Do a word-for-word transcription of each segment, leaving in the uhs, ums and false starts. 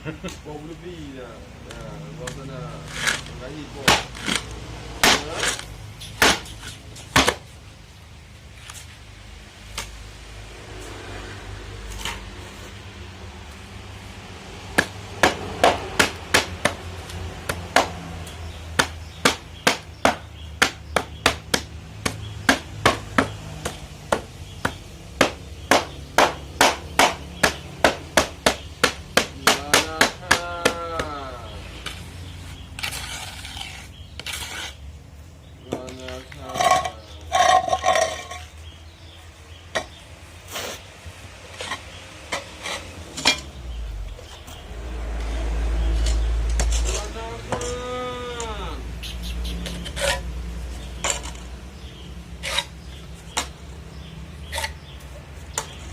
Bom lebih dah. Ya, luar sana. Lagi bom. Ya.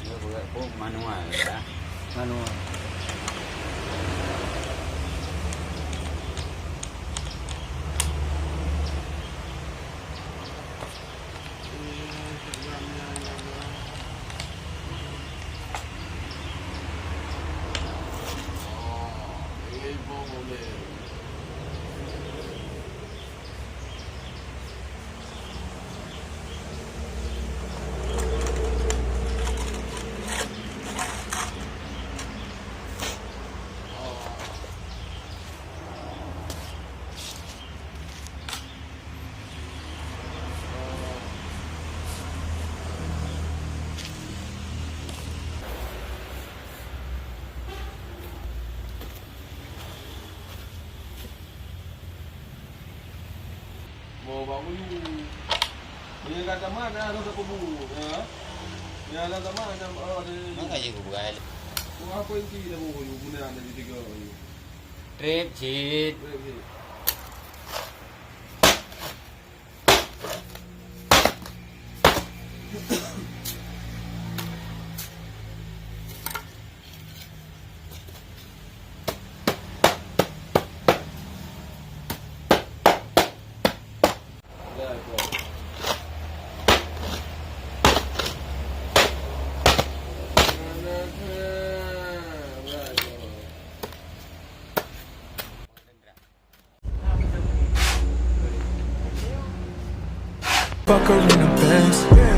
Dia buat pun manual ya. Manual. Mau bangun. Dia kata mana ada satu bu, ya. Ya ada sama ada ada. Maka je kubuka. Bukan apa inti dah bu, bu mana ada di tiga. Trip cit. Trip cit. Fuck her in the Benz.